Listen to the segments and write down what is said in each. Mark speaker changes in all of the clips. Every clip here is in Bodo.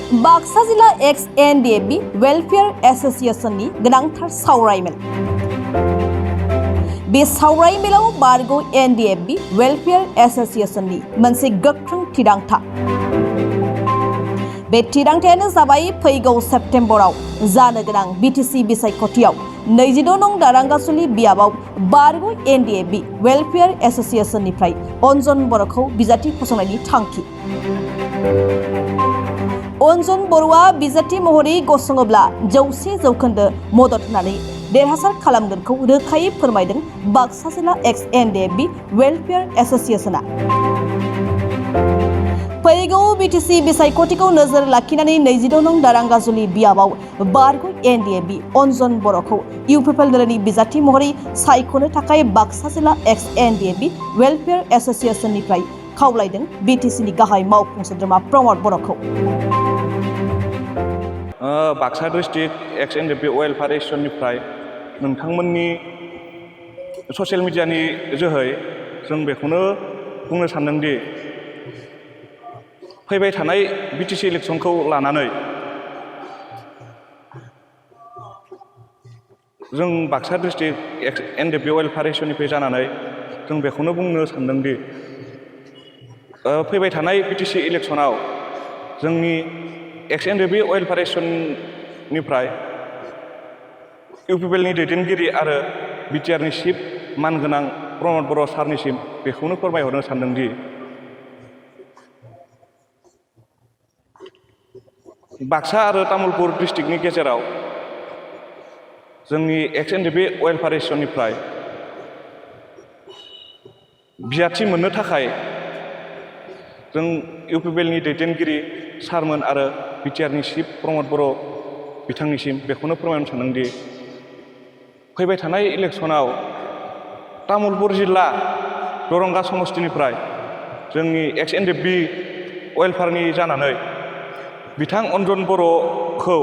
Speaker 1: बाक्सा जिल्ला XNDFB वेलफेयार एसोसिएशननि गोनांथार सावरायमेल। बे सावरायमेलाव बारगौ NDFB वेलफेयार एसोसिएशननि मोनसे गोख्रों थिरांथा। बे थिरांथायानो जाबाय फैगौ सेप्तेम्बराव जानो गोनां BTC बिसायख'थियाव 22 नं दारांगासुलि बियाबाव बारगौ NDFB वेलफेयार एसोसिएशननिफ्राय अन्जन बर'खौ बिजाथि फसंनायनि थांखि। अन्जन बर'आ बिजाथि महरै गसङोब्ला 100% मदद होनानै देरहासार खालामगोनखौ रोखायै फोरमायदों बाक्सा जिल्ला XNDFB वेलफेयार एसोसिएशना। फैगौ BTC बिसायख'थिखौ नोजोर लाखिनानै 22 नं दारांगाजुलि बियाबाव बारगौ NDFB अन्जन बर'खौ UPPL दोलोनि बिजाथि महरै सायख'नो थाखाय बाक्सा जिल्ला XNDFB वेलफेयार एसोसिएशननिफ्राय खावलायदों BTCनि गाहाय मावफुं सोद्रोमा प्रमद बर'खौ।
Speaker 2: बाक्सा डिस्ट्रिक्ट XNDFB वेलफेयार एसोसिएशननिफ्राय नोंथांमोननि ससियेल मिडियानि जोहै जों बेखौनो बुंनो सानदोंदि फैबाय थानाय BTC इलेक्सनखौ लानानै जों बाक्सा डिस्ट्रिक्ट XNDFB वेलफेयार एसोसिएशननिफ्राय जानानै जों बेखौनो बुंनो सानदोंदि फैबाय थानाय BTC इलेक्सनाव जोंनि XNDFB वेलफेयार एसोसिएशननिफ्राय UPPLनि दैदेनगिरि आरो BTRनि चिफ मानगोनां प्रमद बर' सारनिसिम बेखौनो फोरमायहरनो सानदोंदि बाक्सा आरो तामुलपुर डिस्ट्रिक्टनि गेजेराव जोंनि XNDFB वेलफेयार एसोसिएशननिफ्राय बिजाथि मोननो थाखाय जों UPPLनि दैदेनगिरि सारमोन आरो BTRनि चिफ प्रमद बर' बिथांनिसिम बेखौनो फोरमायनो सानदोंदि फैबाय थानाय इलेक्सनाव तामुलपुर जिल्ला दरंगा समस्तिनिफ्राय जोंनि XNDFB वेलफेयारनि जानानै बिथां अन्जन बर'खौ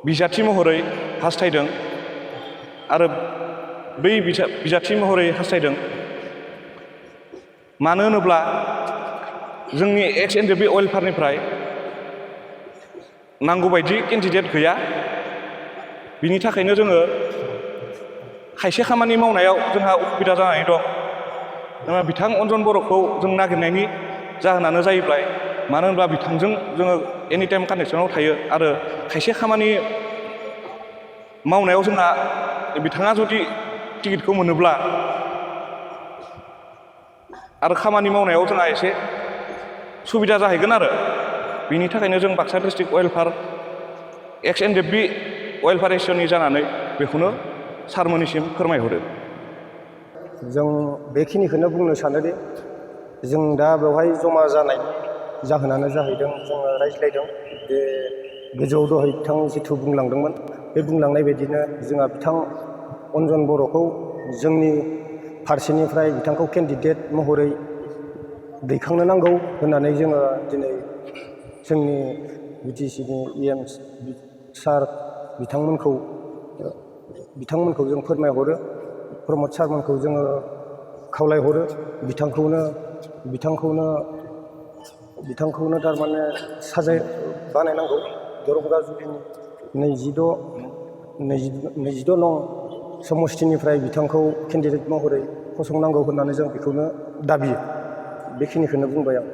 Speaker 2: बिजाथि महरै हास्थायदों आरो बै बिजाथि महरै हास्थायदों मानो होनोब्ला जोंनि XNDFB वेलफेयारनिफ्राय नांगौबायदि केन्डिडेट गैया। बिनि थाखायनो जोङो खायसे खामानि मावनायाव जोंहा उसुबिदा जानानै दं। बिथां अन्जन बर'खौ जों नागिरनायनि जाहोनानो जाहैबाय मानो होनब्ला बिथांजों जोङो एनि टाइम कानेक्सनाव थायो आरो खायसे खामानि मावनायाव जोंहा बिथाङा जुदि टिकेटखौ मोनोब्ला आरो खामानि मावनायाव जोंहा एसे सुबिदा जाहैगोन आरो बिनि थाखायनो जों Baksa district welfare XNDFB welfare एसोसिएशननि जानानै बेखौनो सारमोननिसिम फोरमायहरो।
Speaker 3: जों बेखिनिखौनो बुंनो सानोदि जों दा बेवहाय जमा जानायनि जाहोनानो जाहैदों जोङो रायज्लायदों बे गोजौआव दहाय बिथां जिथु बुंलांदोंमोन बे बुंलांनाय बायदिनो जोंहा बिथां अन्जन बर'खौ जोंनि फारसेनिफ्राय बिथांखौ केन्डिडेट महरै दैखांनो नांगौ होननानै जोङो दिनै जोंनि BTCनि EM सार बिथांमोनखौ जों फोरमायहरो प्रमद सारमोनखौ जोङो खावलायहरो बिथांखौनो थारमाने साजाय बानायनांगौ दरंगा जुलिनि 22 नं समस्तिनिफ्राय बिथांखौ केन्डिडेट महरै फसंनांगौ होननानै जों बेखौनो दाबि बेखिनिखौनो बुंबाय आं।